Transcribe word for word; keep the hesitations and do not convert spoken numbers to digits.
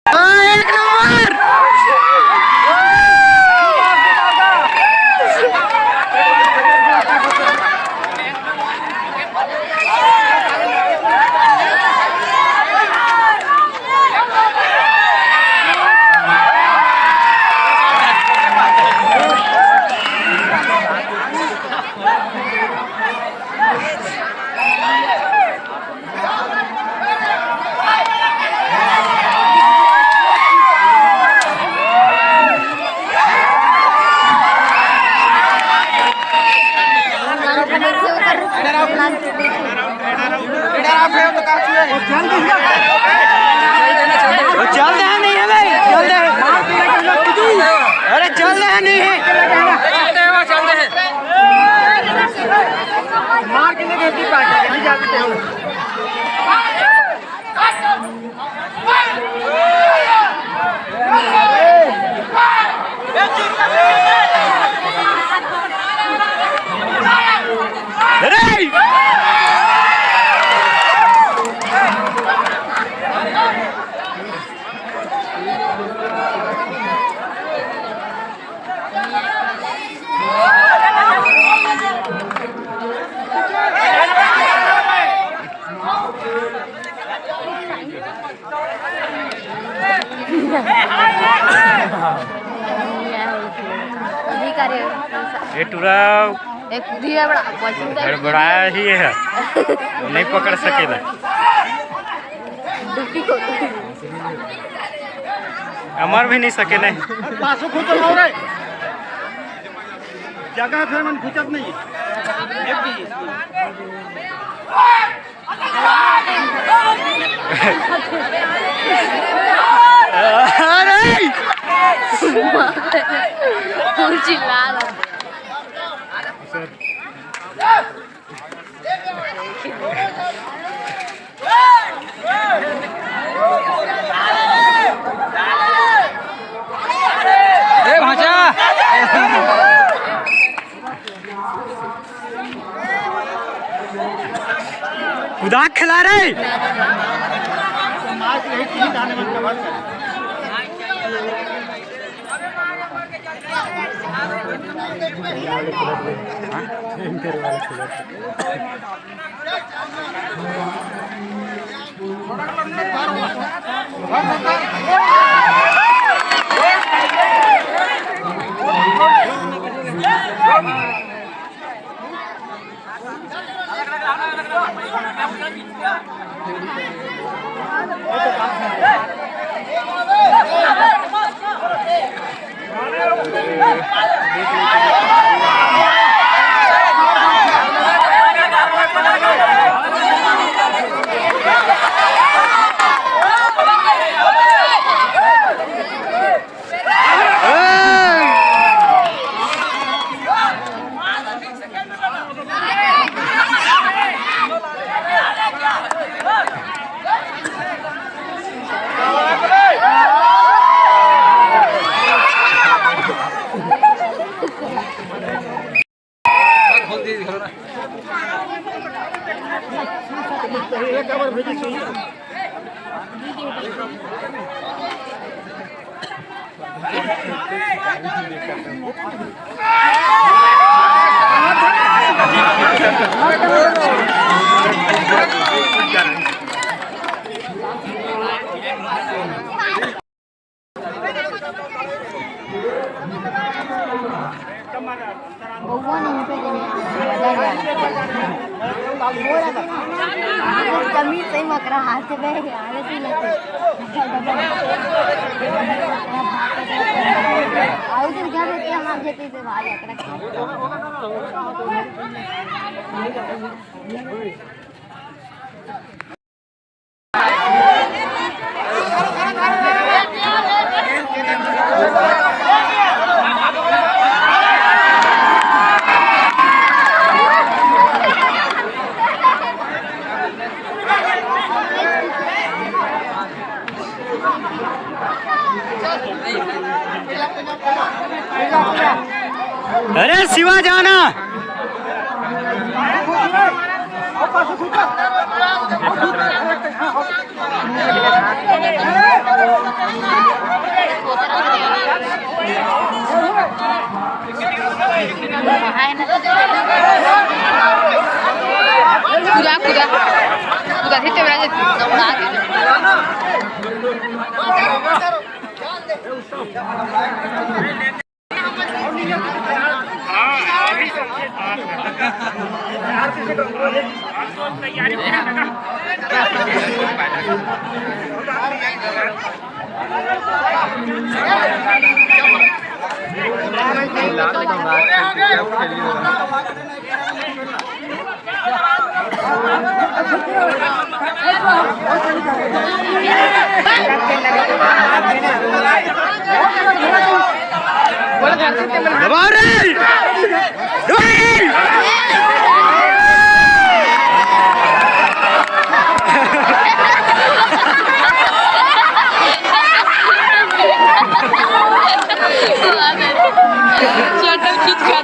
हाँ, एक नंबर। वो चल रहा नहीं है भाई, चल रहा है। अरे चल रहा नहीं है। चलते हैं, वो चलते हैं। मार के लेके हिंदी पार्टी नहीं जाते हैं। अरे! ये टुरा एक बुद्धि है बड़ा, पॉइजन तो गड़बड़ाया ही है। नहीं पकड़ सकेला। डुप्लीकेट। अमर भी नहीं सके नहीं। पासो खुद तो रे। जगह फिर मन घुचत नहीं। अरे! फुल चिल्ला रहा। ए भांचा। कुदाक खिला रे। बउआ नहीं पे गए। कमीज सही मकरा हाथ से बह गया, आले से लेते। आउ दिन घर में क्या मार देते थे भाई, अकड़ा। अरे शिवा जाना। कुदा, कुदा। कुदा, हिते में आ जाती। दबाओ रे! दबाओ रे! स्वेटर खींच खा